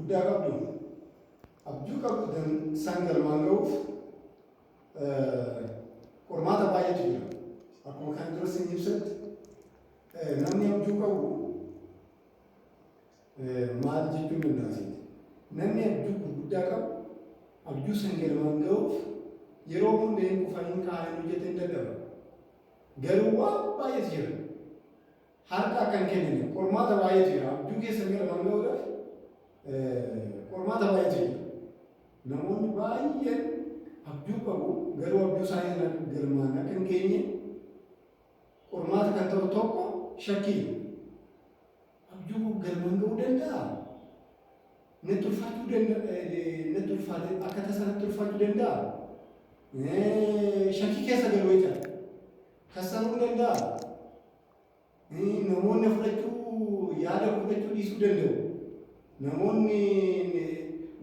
Guddaa qabdu. Abjuu qabdu san galmaan ga'uuf qormaata baay'eetu jira. Akkuma kan dura isin ibsatti, namni abjuu qabu maal jechuun danda'a? Namni abjuu gurguddaa qabu abjuu san galmaan ga'uuf yeroo hunda hin kufan, hin ka'an, hin hojjetan, hin dadhaba. Garuu waan baay'eetu jira. Harka akka hin kennine qormaata baay'eetu jira. Abjuu keessan galmaan ga'uudhaaf qormaata baay'eetu jira. Namoonni baay'een abjuu qabu, garuu abjuu isaanii sana galmaan akka hin geenye qormaata kan ta'u tokko shakkii. Abjuu galmaan ga'uu danda'a? Natti ulfaachuu danda'a, natti ulfaate, akka tasaa natti ulfaachuu danda'a? Shakkii keessa galuu jechaadha. Kassaruu danda'a? Namoonni fudhachuu, yaada fudhachuu dhiisuu danda'u. Namoonni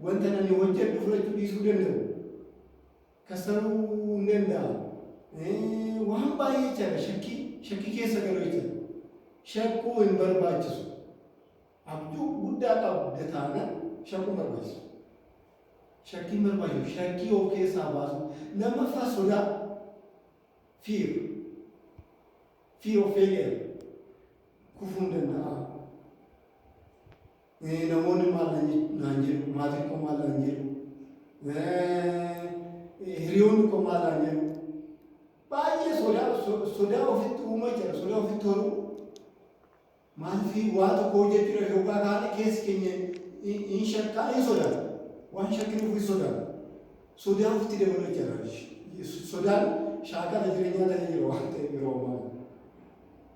wanta nani hojjedhu fudhachuu dhiisuu danda'u. Kassaruu hin danda'a. Waan baay'ee jechaadha, shakkii keessa galuu jechaadha. Shakkuu hin barbaachisu. Abjuu guddaa qabda taanaan shakkuu hin barbaachisu. Shakkii hin barbaachisu. Shakkii of keessaa baasu. Lammaffaa, sodaa. Fear. Fear of failure. Kufuu hin danda'a. Namoonni maal naan jedhu? Maatiin koo maal naan jedhu? Hiriyoonni koo maal naan jedhu? Baay'ee sodaa ofitti uuma jira. Sodaa ofitti horuu. Maaliif? Waa tokko hojjechuudhaaf yookaan kaane keessi keenya hin shakkaa, hin sodaata. Waan shakkinuuf hin sodaata. Sodaa ofitti dabaluu jira. Sodaan shaakala jireenyaa ta'ee jira waan ta'eef yeroo ammaa.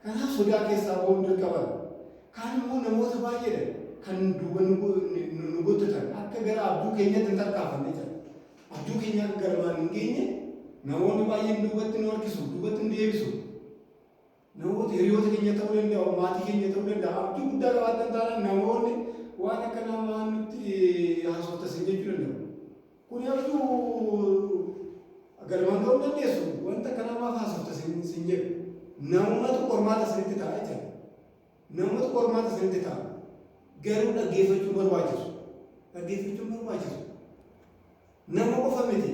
Kanaaf sodaa keessaa ba'uun dirqama. Kaan immoo namoota baay'eedha kan duuba nu gottatan, akka gara abjuu keenyatti hin tarkaanfanne jira. Abjuu keenya akka galmaan hin geenye namoonni baay'een duubatti nu harkisu, duubatti nu deebisu. Namoota hiriyoota keenya ta'uu danda'u, maatii keenya ta'uu danda'a. Abjuu guddaa qabaatan taanaan namoonni waan akkanaa maal nutti haasofta sin jechuu danda'u. Kuni abjuu galmaan ga'uu hin dandeessu. Wanta akkanaa maaf haasofta sin jedhu. Namumatu qormaata isinitti ta'a jechuudha. Namumatu qormaata isinitti ta'a. Garuu dhaggeeffachuun barbaachisu. Dhaggeeffachuun barbaachisu. Nama qofa miti.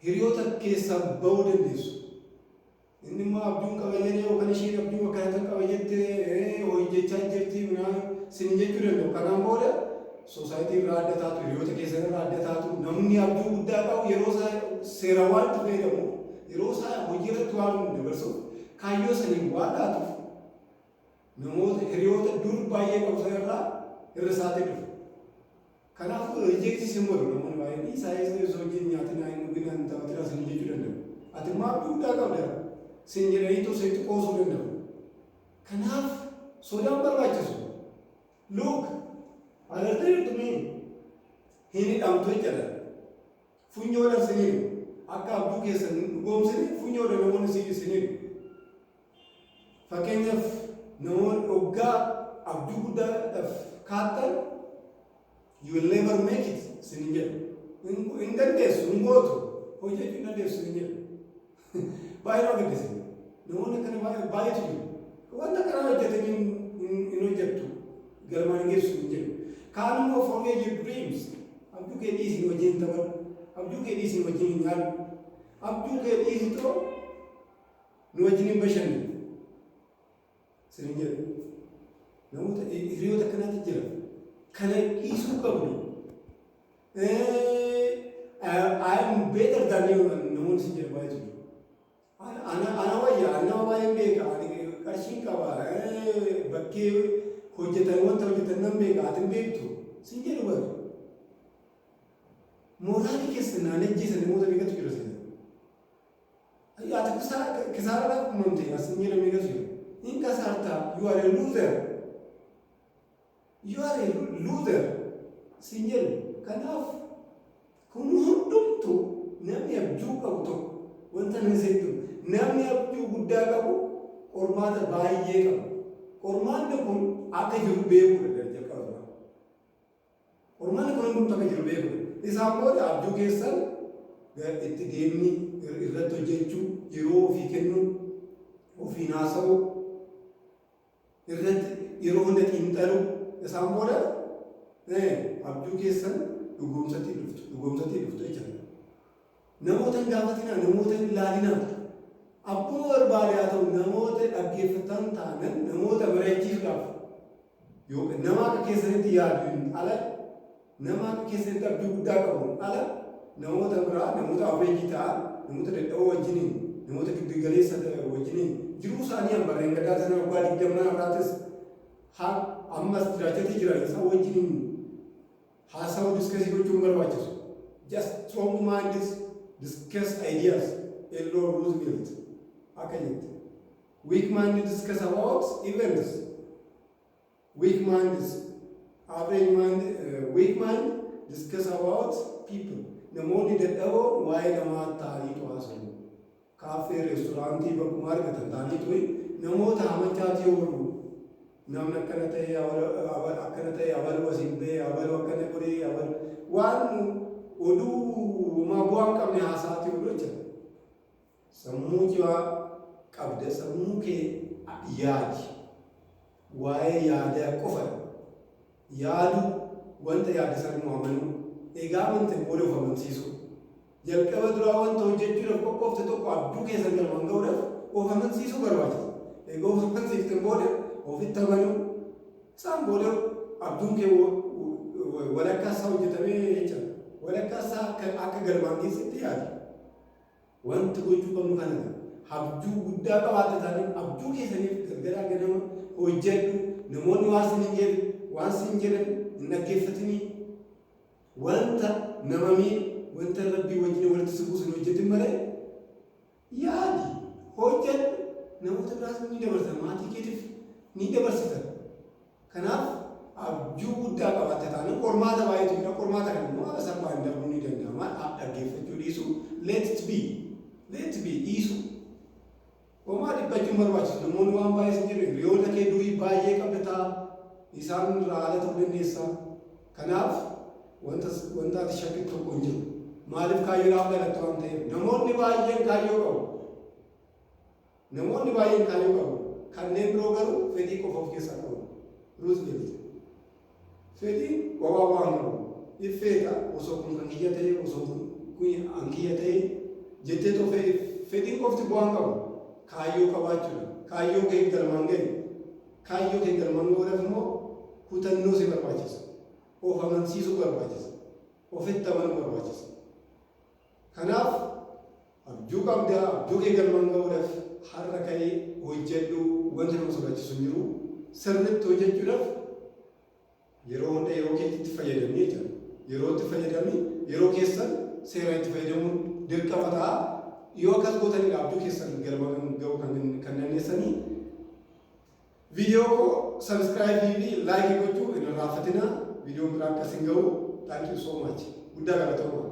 Hiriyoota keessaa ba'uu dandeessu. Inni immoo abjuun qaba jedhee yookaan isheen abjuu akkana kan qaba jettee hojjechaa jirti sin jechuu danda'u. Kanaan booda society irraa adda taatu, hiriyoota keessan irraa adda taatu. Namni abjuu guddaa qabu yeroo isaa seeraan waan itti fayyadamu, yeroo isaa hojii irratti waan dabarsuuf, kaayyoo saniin waan laatuuf, namoota hiriyoota dur baay'ee qabu sana irraa irra isaatti dhufu. Kanaafuu reject sin godhu namoonni baay'een. Isaa isa hojii hin nyaatinaa, hin dhuginaa, hin taphatinaa sin jechuu danda'u. Ati immoo abjuu guddaa qabda sin jedhanii sitti qoosuu danda'u. Kanaaf sodaan barbaachisu. Look, agartee jirtu mee, hin hidhamtu jechuudha. Funyoodhaan siniiru. Akka abjuu keessan dhugoomsine funyoodhaan namoonni siniiru. Fakkeenyaaf, namoonni hoggaa abjuu guddaadhaaf kaattan "You will never make it" sin jedhu. Hin dandeessu, hin gootu, hojjechuu hin dandeessu sin jedhu. Baay'ee nama gaddisiisa. Namoonni akkana baay'eetu jiru. Wanta akkanaa hojjetanii hin hojjettu, galmaan hin geessu hin jedhu. Kaan immoo "Forget your dreams. Abjuu kee dhiisii wajjin hin taphadhu. Abjuu kee dhiisii wajjin hin nyaadhu. Abjuu kee dhiisitoo nu wajjin hin bashannu" sin jedhu. Namoota hiriyoota akkanaatu jira. Kana dhiisuu qabdu. "I am better than you" namoonni sin jedhu baay'eetu jiru. Ana wayya, ani nama baay'een beeka, ani qarshiin qaba, bakkee hojjetan, wanta hojjetan nan beeka, ati hin beektu sin jedhu bari. Moraalii keessa naan ajjeesan namoota meeqatu jira sin. Ati kisaaraadhaaf uumamte as hin jedhu meeqatu jira. Hin kasaartaa, you are a loser. You are a loser sin jedhu. Kanaaf kun hundumtu namni abjuu qabu tokko wanta nan settu, namni abjuu guddaa qabu qormaata baay'ee qaba. Qormaanni kun akka jiru beekuudha jalqaba. Qormaanni kun hundumtu akka jiru beekuudha. Isaan booda abjuu keessan itti deemni, irratti hojjechuu, yeroo ofii kennuu, ofiin haasa'uu, irratti yeroo hunda xiinxaluu, isaan booda Abjuu keessan dhugoomsatii dhuftu jechuudha. Namoota hin gaafatinaa, namoota hin ilaalinaa. Abbuma barbaade haa ta'u, namoota dhaggeeffatan taanan, namoota mari'achiisuudhaaf yookaan nama akka keessanitti yaadu hin ala, nama akka keessanitti abjuu guddaa qabu ala, namoota biraa, namoota average ta'an, namoota dadhaboo wajjiniin, namoota giddu galeessa wajjiniin jiruu isaanii hambarreen gaddaa sana waggaa 20 irraatis ammas jiraachaa jiran isaan wajjiniin haasawuu, discuss gochuun barbaachisu. Just strong minds discuss ideas. Eleanor Roosevelt akka jette. Weak mind discuss about events. Weak minds, average mind, weak mind discuss about people. Namoonni dadhaboon waa'ee namaa ta'aniitu haasa'u. Kaaffee, reesturaantii, bakkuma argatan ta'aniitu namoota hamachaatii oolu. Namni akkana ta'e, akkana ta'e, abaluu asiin ba'e, abaluu akkana godhee, abaluu waan oduu maa bu'aa hin qabne haasa'aatii oolu jechuudha. Sammuu cimaa qabda, sammuu kee yaadi. Waa'ee yaadaa qofa yaadu, wanta yaade sana immoo amanuu. Egaa amante booda of amansiisuu. Jalqaba duraa wanta hojjechuudhaaf qophoofte tokko, abjuu keessan galmaan ga'uudhaaf of amansiisuu barbaachisa. Egaa of amansiifte booda ofitti amanuu. Isaan booda abjuun kee walakkaa isaa hojjetamee jechuudha. Walakkaa isaa akka galmaan geessetti yaadi. Wanti gochuu qabnu kanadha. Abjuu guddaa qabaatte taanaan abjuu keessaniif galgalaa ganama hojjedhu. Namoonni waan sin jedhan hin dhaggeeffatinii. Wanta nama miidhu, wanta Rabbii wajjin walitti si buusu hin hojjetin malee, yaadi, hojjedhu. Namoota biraas ni dabarsa, maatii keetiif ni dabarsita. Kanaaf abjuu guddaa qabaatte taanaan qormaata baay'eetu jira. Qormaata kana immoo haala salphaan darbuu ni danda'ama. Dhaggeeffachuu dhiisu, let it be, let it be dhiisu. Homaa dhiphachuun barbaachisu. Namoonni waan baay'ee sin jedhu, hiriyoota kee durii baay'ee qabda ta'a. Isaan irraa haala ta'uu dandeessa. Kanaaf wanta ati shakkitu tokko hin jiru. Maaliif? Kaayyoodhaaf dhalatte waan ta'eef. Namoonni baay'een kaayyoo qabu. Namoonni baay'een kaayyoo qabu. Kanneen biroo garuu fedhii qofa of keessaa qabu. Roosevelt. Fedhiin qophaa waan qabu. Iffeeta osoo kun kan kiyya ta'e, osoo kun kan kiyya ta'e jettee too, fedhiin qofti bu'aan qabu. Kaayyoo qabaachuudha. Kaayyoo kee galmaan gahi. Kaayyoo kee galmaan gahuudhaaf immoo kutannoo si barbaachisa. Of amansiisuu barbaachisa. Ofitti amanuu barbaachisa. Kanaaf abjuu qabdaa, abjuu kee galmaan gahuudhaaf har'a ka'ee hojjedhu. Wanta nama sodaachisu hin jiru. Sirriitti hojjechuudhaaf yeroo hunda yeroo keetti fayyadamni jechuudha. Yeroo itti fayyadamni, yeroo keessan seeraan itti fayyadamuun dirqama ta'a. Yoo akkas gootanidha abjuu keessan galma gahuu kan dandeessanii. Viidiyoo koo subscribe fi like gochuu hin irraanfatinaa. Viidiyoon biraa akkas hin gahu. Thank you so much. Guddaa galatooma.